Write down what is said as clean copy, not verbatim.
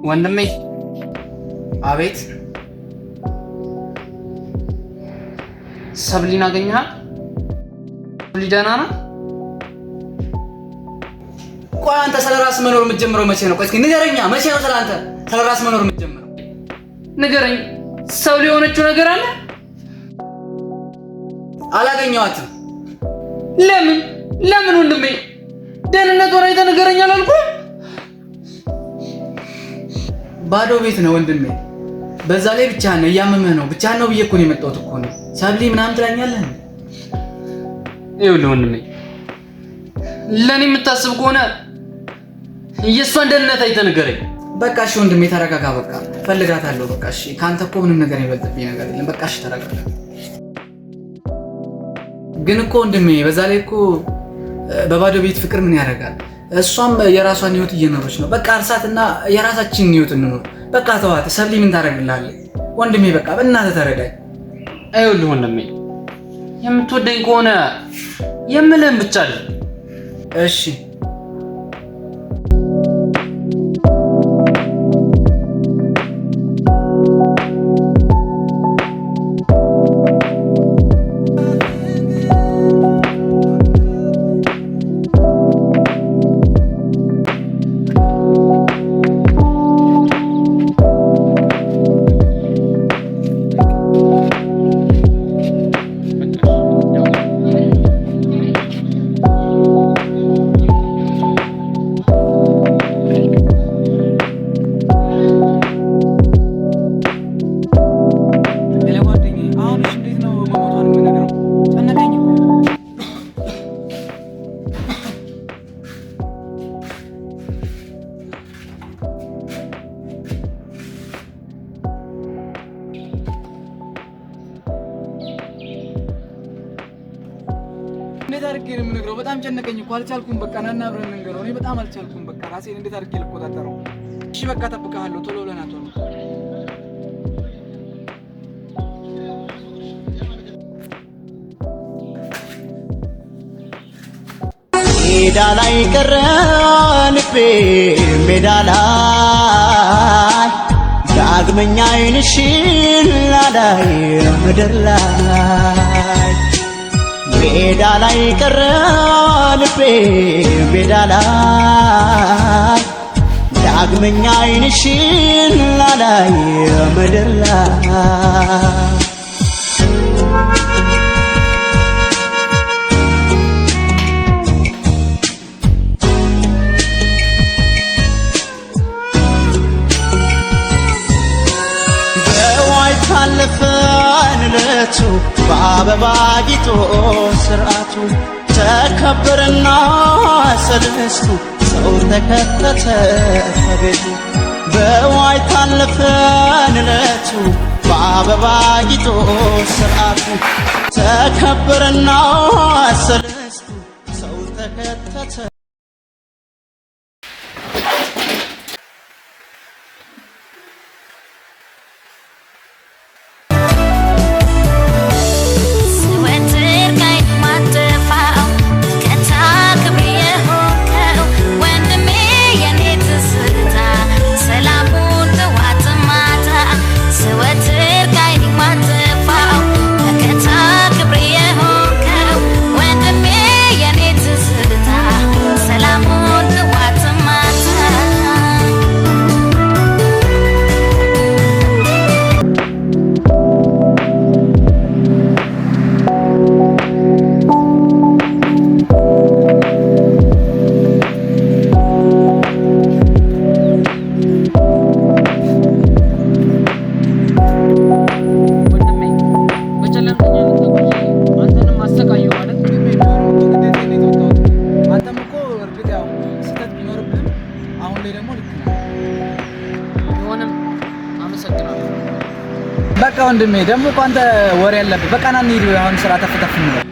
ወንድሜ። አቤት። ሰብሊን አገኘሃት? ሰብሊ ደህና ናት? ቆይ አንተ ስለ ራስ መኖር የምትጀምረው መቼ ነው? ቆይ እስኪ ንገረኛ፣ መቼ ነው ስለ አንተ ስለ ራስ መኖር የምትጀምረው? ንገረኝ፣ ሰብሊ የሆነችው ነገር አለ? አላገኘኋትም። ለምን ለምን ወንድሜ፣ ደህንነቷን አይተህ ንገረኝ አላልኩም? ባዶ ቤት ነው ወንድሜ። በዛ ላይ ብቻህን ነው፣ እያመመህ ነው። ብቻህን ነው ብዬ እኮ ነው የመጣሁት እኮ ነው። ሰብሊ ምናምን ትለኛለህ። ይኸውልህ ወንድሜ፣ ለእኔ የምታስብ ከሆነ የእሷን ደህንነት አይተህ ንገረኝ። በቃ እሺ ወንድሜ ተረጋጋ። በቃ እፈልጋታለሁ። በቃ እሺ፣ ከአንተ እኮ ምንም ነገር የሚበልጥብኝ ነገር የለም። በቃ እሺ ተረጋጋ። ግን እኮ ወንድሜ በዛ ላይ እኮ በባዶ ቤት ፍቅር ምን ያደርጋል? እሷም የራሷን ህይወት እየኖረች ነው። በቃ እርሳትና የራሳችንን ህይወት እንኖር። በቃ ተዋት። ሰብሊ ምን ታደርግልሃለች? ወንድሜ በቃ በእናትህ ተረዳኝ። ይኸውልህ ወንድሜ፣ የምትወደኝ ከሆነ የምልህን ብቻ አይደል። እሺ እንዴት አድርጌ ነው የምነግረው? በጣም ጨነቀኝ እኮ አልቻልኩም። በቃ ና አብረን እንንገረው። እኔ በጣም አልቻልኩም። በቃ ራሴን እንዴት አድርጌ ልቆጣጠረው? እሺ በቃ እጠብቅሃለሁ። ቶሎ ብለህ ና ቶሎ። ሜዳ ላይ ቀረ ልቤ ሜዳ ላይ ዳግመኛ ዓይንሽን ላላይ ምድር ላይ ሜዳ ላይ ቀረ ልቤ ሜዳ ላይ ዳግመኛ ዓይንሽን ላላይ ምድር ላይ። በዋይታ አለፈን ዕለቱ በአበባ ጊጦ ስርዓቱ ተከበረና ሰለስቱ ሰው ተከተተ ከቤቱ። በዋይታ አለፈን ዕለቱ በአበባ ጊጦ ስርዓቱ ተከበረና ሰለስቱ ሰው ተከተተ። ስወትር ካይን ማጥፋው መከታ ክብሬ የሆንከው ወንድሜ የኔ ትዝታ ሰላሙን ጠዋት ማታ። ስወትር ካይን ማጥፋው መከታ ክብሬ የሆንከው ወንድሜ የኔ ትዝታ ሰላሙን ጠዋት ማታ። ወንድሜ፣ በጨለምተኛነት ተጉዤ አንተንም አሰቃየሁ ማለት ወንድሜ ቢሆንም እኮ ግዴታዬን ነው የተወጣሁት። አንተም እኮ እርግጥ ያው ስህተት ቢኖርብህም አሁን ላይ ደግሞ ልክ ነህ። ቢሆንም አመሰግናለሁ። በቃ ወንድሜ ደግሞ እኮ አንተ ወሬ ያለብህ። በቃ ና እንሂድ። አሁን ስራ ተፍ ተፍ እንበል።